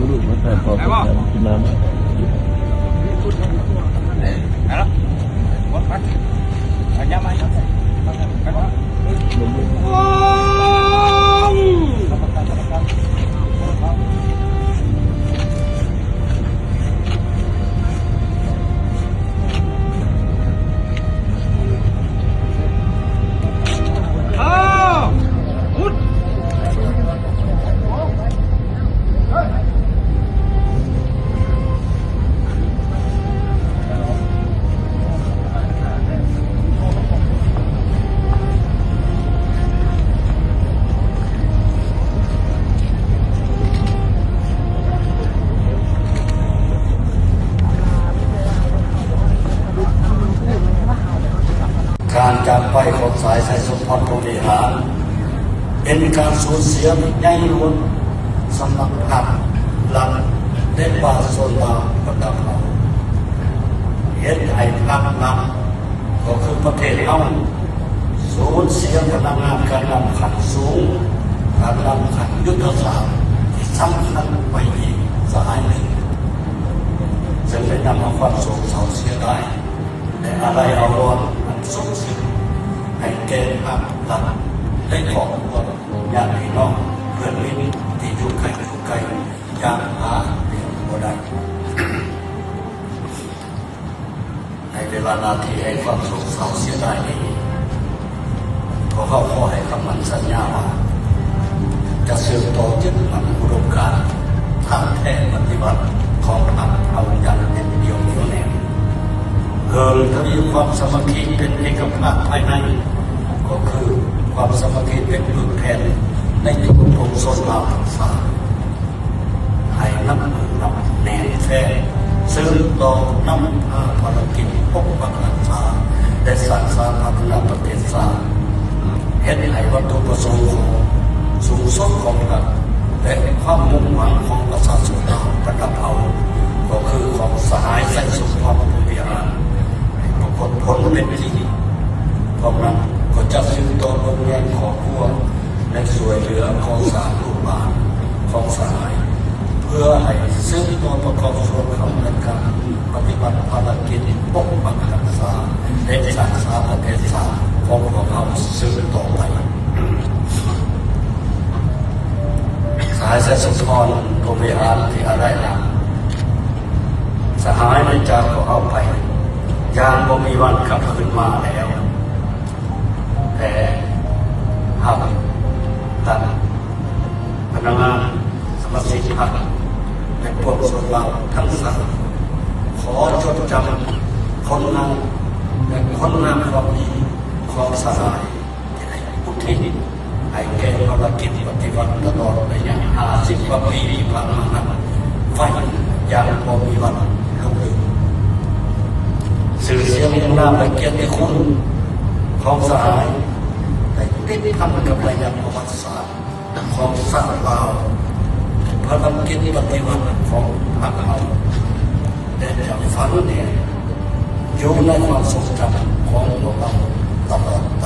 ລູກມາຖ່າຍຄອບກັບນາງ ການຈາກໄປຂອງສາຍໄຊສົມພອນ ພົມວິຫານ ເປັນການສູນເສຍທີ່ໃຫຍ່ຫຼວງສຳລັບພັກລັດ ແລະ ປະຊາຊົນລາວບັນດາເຜົ່າ ເຮັດໃຫ້ພັກລັດ ກໍຄືປະເທດເຮົາ ສູນເສຍພະນັກງານການນຳຂັ້ນສູງ, ການນຳຂັ້ນຍຸດທະສາດທີ່ສຳຄັນໄປອີກສະຫາຍໜຶ່ງ, ເຊິ່ງໄດ້ນຳເອົາຄວາມໂສກເສົ້າເສຍດາຍ ແລະ ອາໄລອາວອນອັນສູງສຸດໃຫ້ແກ່ພັກລັດ ແລະ ຄອບຄົວ, ຍາດພີ່ນ້ອງ, ເພື່ອນມິດທີ່ຢູ່ໃກ້ ຢູ່ໄກ ຢ່າງຫາເປັນບໍ່ໄດ້. ໃນເວລານາທີແຫ່ງຄວາມໂສກເສົ້າເສຍດາຍນີ້, ພວກເຮົາຂໍໃຫ້ຄຳໝັ້ນສັນຍາວ່າ ຈະສືບຕໍ່ຍຶດໝັ້ນອຸດົມການທາງແທ້ປະຕິວັດຂອງພັກເຮົາຢ່າງເດັດດ່ຽວໜຽວແໜ້ນ, ເພີ່ມທະວີຄວາມສາມັກຄີເປັນເອກະພາບພາຍໃນ, ກໍຄືຄວາມສາມັກຄີເປັນປຶກແຜ່ນໃນທຸກປວງຊົນລາວທັງຊາດ. ໃຫ້ນັບມື້ນັບແໜ້ນແຟ້ນ ສືບຕໍ່ນຳພາພາລະກິດປົກປັກຮັກສາ ແລະ ສ້າງສາພັດທະນາປະເທດຊາດ, ເຮັດໃຫ້ວັດຖຸປະສົງຂອງສູງສຸດຂອງພັກ ແລະ ຄວາມມຸ່ງຫວັງຂອງປະຊາຊົນລາວບັນດາເຜົ່າ ກໍຄືຂອງສະຫາຍໄຊສົມພອນ ພົມວິຫານ ໃຫ້ປາກົດຜົນເປັນຈິງ. ພ້ອມນັ້ນກໍຈະສືບຕໍ່ເບິ່ງແຍງຄອບຄົວ ແລະ ຊ່ວຍເຫຼືອກໍ່ສ້າງລູກຫຼານຂອງສະຫາຍ ເພື່ອໃຫ້ສືບຕໍ່ປະກອບສ່ວນເຂົ້າໃນການປະຕິບັດພາລະກິດປົກປັກຮັກສາ ແລະ ສ້າງສາປະເທດຊາດຂອງພວກເຮົາສືບຕໍ່ໄປ. ສະຫາຍໄຊສົມພອນ ພົມວິຫານທີ່ອາໄລລັກ, ສະຫາຍໄດ້ຈາກພວກເຮົາໄປຢ່າງບໍ່ມີວັນກັບຄືນມາແລ້ວ. ແຕ່ຫາກທ່ານພະນັກງານ ສະມາຊິກພັກ ແລະ ປວງຊົນລາວທັງສາມ ຂໍຈົດຈຳຄຸນງາມ ແລະ ຄຸນງາມຄວາມດີຂອງສະຫາຍ ທີ່ໄດ້ອຸທິດໃຫ້ແກ່ພາລະກິດປະຕິວັດຕະຫຼອດໄລຍະຫ້າສິບກວ່າປີທີ່ຜ່ານມານັ້ນໄວ້ຢ່າງບໍ່ມີວັນລົບເລືອນ. ຊື່ສຽງ, ນາມ ແລະ ກຽດຕິຄຸນຂອງສະຫາຍໄດ້ຕິດພັນກັບໄລຍະປະຫວັດສາດຂອງຊາດລາວ, ພາລະກິດປະຕິວັດຂອງພັກເຮົາ ແລະ ຈະຝັງແໜ້ນຢູ່ໃນຄວາມຊົງຈຳຂອງພວກເຮົາຕະຫຼອດໄປ.